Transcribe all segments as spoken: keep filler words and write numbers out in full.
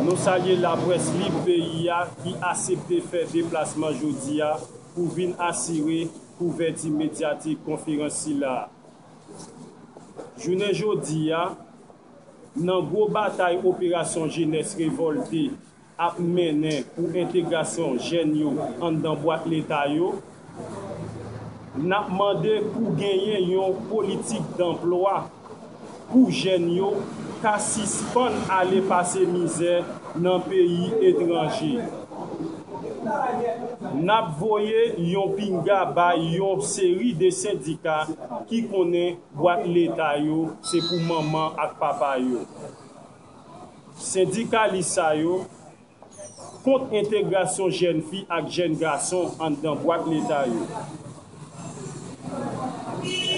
Nou salye laprès lib peyi a ki asepte fè deplasman jodi a pou vin asire kouvèti medyatik konferans sila a. Jounen jodi a, nan gwo batay Operasyon Jenès Revòlte ap mennen pou entegrasyon jèn yo anndan bwat Leta yo, n ap mande pou genyen yon politik danplwa pou jèn yo ka sispann ale pase mizè nan peyi etranje. N ap voye yon pinga bay yon seri de sendika ki konnen bwat Leta yo se pou manman ak papa yo. Sendikalis sa yo kont entegrasyon jèn fi ak jèn gason anndan bwat Leta yo.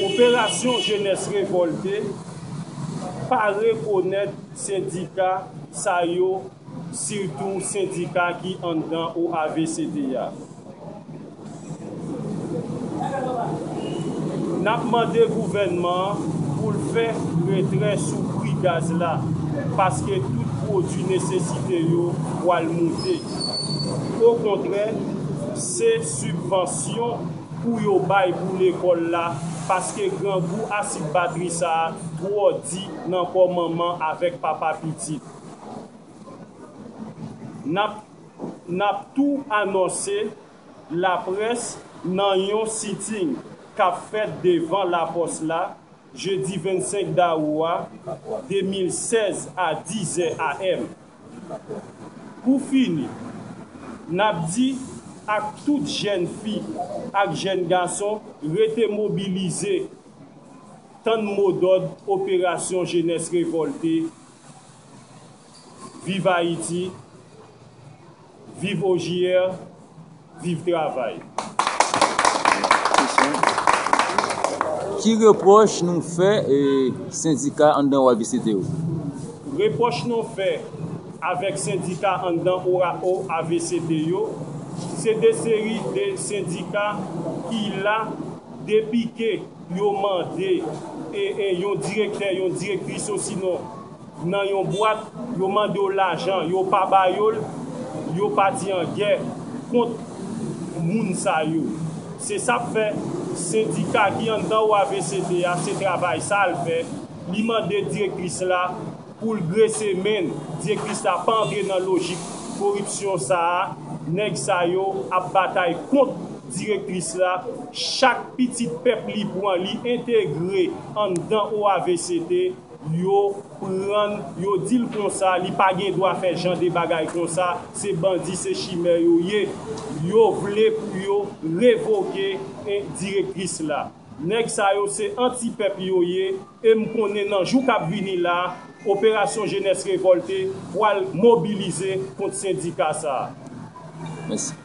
Operasyon Jenès Revòlte pa rekonèt sendika sa yo, sitou sendika ki anndan O A V C T a. N ap mande gouvènman an pou l fè retrè sou pri gaz la, paske tout pwodui nesesite yo pwal moute. Okontrè, se sibvansyon pou yo bay pou lekòl la, paske grangou asid batri sa a twò di nan kò manman avèk papa pitit. N ap, n ap tou anonse laprès nan yon sitting k ap fèt devan lapòs la, jedi vennsenk dawou a, de mil sèz a dizè A M. Pou fini, n ap di ak tout jèn fi ak jèn gason rete mobilize, tann modòd Operasyon Jenès Revòlte, viv Ayiti, viv O J R, viv travay. Ki repwòch nou fè e, sendika anndan O A V C T yo? Repwòch nou fè avèk sendika anndan O A V C T yo, se de seri de sendika ki la depi ke yo mande e, e yon direktè, yon direktris osinon nan yon bwat, yo mande w lajan, yo pa ba yo l, yo pati an gè kont moun sa yo. Se sa k fè sendika ki anndan O A V C T a, se travay sa l fè. Li mande direktris la pou l grese men l. Direktris la pa antre nan lojik koripsyon sa a. Nèg sa yo ap batay kont direktris la. Chak pitit pèp li pran, li entegre anndan O A V C T, yo pran l, yo di l konsa, li pa gen dwa fè jan de bagay konsa, se bandi, se chimè yo ye. Yo vle pou yo revoke, eh, direktris la. Nèg sa yo se anti-pèp yo ye, e m konnen nan jou k ap vini la, Operasyon Jenès Revòlte pwal mobilize kont sendika sa a. Mèsi.